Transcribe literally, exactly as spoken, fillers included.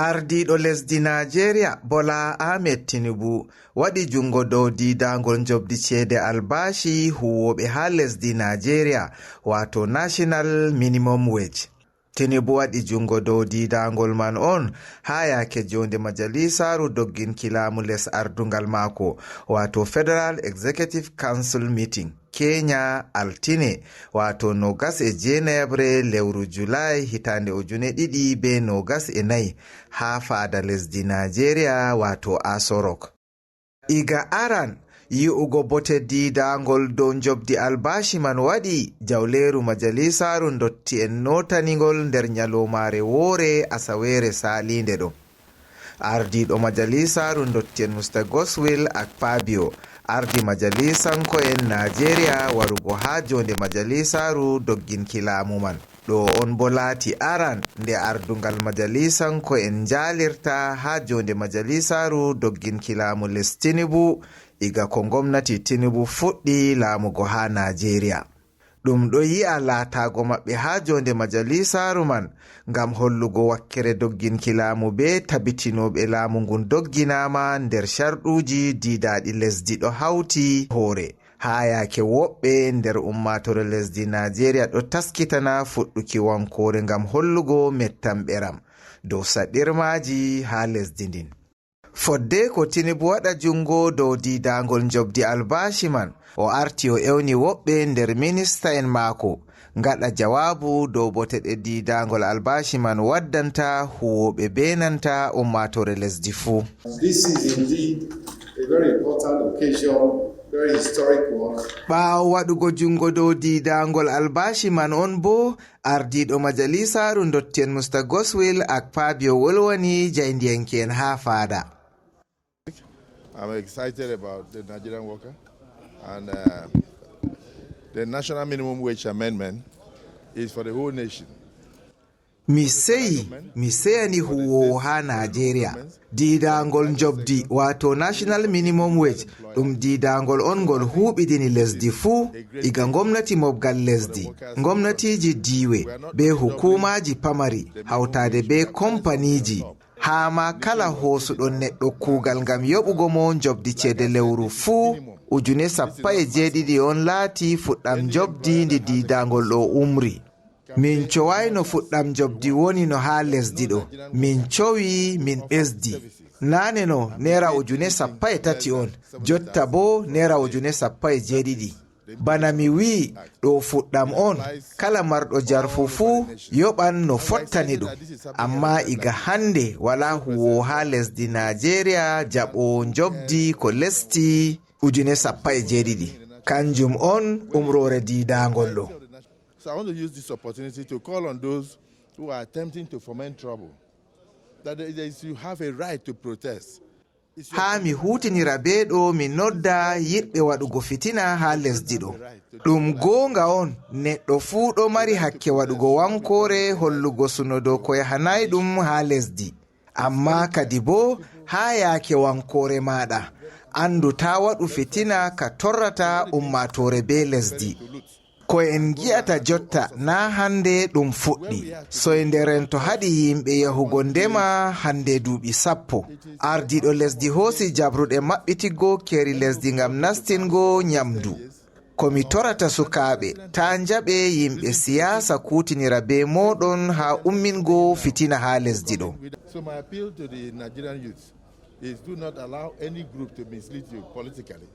Ardiiɗo lesdi Naajeeriya, Bola Ahmed Tinubu, waɗi junngo dow diidaangol njoɓdi ceede albaashi huwooɓe haa lesdi Naajeeriya, waato National Minimum Wage. Tinubu waɗi junngo dow diidaangol man on haa yaake joonde majalisaaru dogginki laamu les ardungal maako, waato Federal Executive Council Meeting, Kenya, altine, waato noogas e jeenayaɓre lewru Julaay hitaande ujune ɗiɗi bee noogas e nayi, haa faada lesdi Naajeeriya, waato Aso Rock. Iga aran yi'ugo bote diidaangol dow njoɓdi albaashi man waɗi, jawleeru majalisaaru ndotti'en nootani ngol nder nyaloomaare woore asaweere saaliinde ɗo. Ardiiɗo majalisaaru ndotti'en Mister Godswill Akpabio ardi majalisanko'en Naajeeriya warugo haa joonde majalisaaru dogginki laamu man. Ɗo on bo laati aran nde ardungal majalisanko'en njaalirta haa joonde majalisaaru dogginki laamu les Tinubu, iga ko ngomnati Tinubu fuɗɗi laamugo haa Naajeeriya. Ɗum ɗo yi'a laataago maɓɓe haa joonde majalisaaru man ngam hollugo wakkere dogginki laamu bee tabitinooɓe laamu ngun dogginaama nder sharɗuuji diidaaɗi lesdi ɗo hawti hoore. Haa yaake woɓɓe nder ummaatoore lesdi Naajeeriya ɗo taskitana fuɗɗuki wankoore ngam hollugo mettamɓeram dow saɗirmaaji haa lesdi ndin. Fodde ko Tinubu waɗa junngo dow diidaangol njoɓdi albaashi man, o arti o ewni woɓɓe nder minista'en maako ngaɗa jawaabu dow bote ɗe diidaangol albaashi man waddanta huwooɓe bee nanta ummaatoore lesdi fuu. This is indeed a very important occasion, very historic one. Ɓaawo waɗugo junngo dow diidaangol albaashi man on boo, ardiiɗo majalisaaru ndotti'en Mister Godswill Akpabio wolwani jaayndiyanke'en haa faada. I'm excited about the Nigerian worker and uh, the national minimum wage amendment is for the whole nation. Mi seyi, mi seyani huwoowo haa Naajeeriya. Diidaangol njoɓdi, waato National Minimum Wage, ɗum diidaangol on ngol huuɓidini lesdi fuu, iga ngomnati mobgal lesdi, ngomnatiiji diiwe, bee hukuumaaji pamari, hawtaade bee kompaniiji, haa ma kala hoosuɗo neɗɗo kuugal ngam yoɓugo mo njoɓdi ceede lewru fuu, ujune sappo e jeeɗiɗi on laati fuɗɗam njoɓdi ndi diidaangol ɗo umri. Min cowaayno fuɗɗam njoɓdi woni no haa lesdi ɗo. Min cowi, min ɓesdi. Naane no neera ujune sappo e tati on, jotta boo neera ujune sappo e jeeɗiɗi. Bana mi wi'i, ɗo fuɗɗam on, kala marɗo jarfu fuu yoɓan no fottani ɗum. Ammaa iga hannde walaa huwoowo haa lesdi Naajeeriya jaɓoowo njoɓdi ko lesti ujune sappo e jeeɗiɗi. Kanjum on umroore diidaangol ɗo. So I want to use this opportunity to call on those who are attempting to foment trouble, that they, they, you have a right to protest. Haa mi huutinira bee ɗo, mi nodda yiɗɓe waɗugo fitina haa lesdi ɗo. Ɗum goonga on, neɗɗo fuu ɗo mari hakke waɗugo wankoore hollugo suno dow ko yahanaay ɗum haa lesdi. Ammaa kadi boo, haa yaake wankoore maaɗa, anndu taa waɗu fitina ka torrata ummaatoore bee lesdi. Ko en ngi'ata jotta, naa hannde ɗum fuɗɗi. Soynde rento haɗi yimɓe yahugo ndema hannde duuɓi sappo. Ardiiɗo lesdi hoosi jabruɗe maɓɓitiggo keeri lesdi ngam nastingo nyamdu. Ko mi torata sukaaɓe, taa njaɓe yimɓe siyaasa kuutinira bee mooɗon haa ummingo fitina haa lesdi ɗo. So my appeal to the Nigerian youth is do not allow any group to mislead you politically.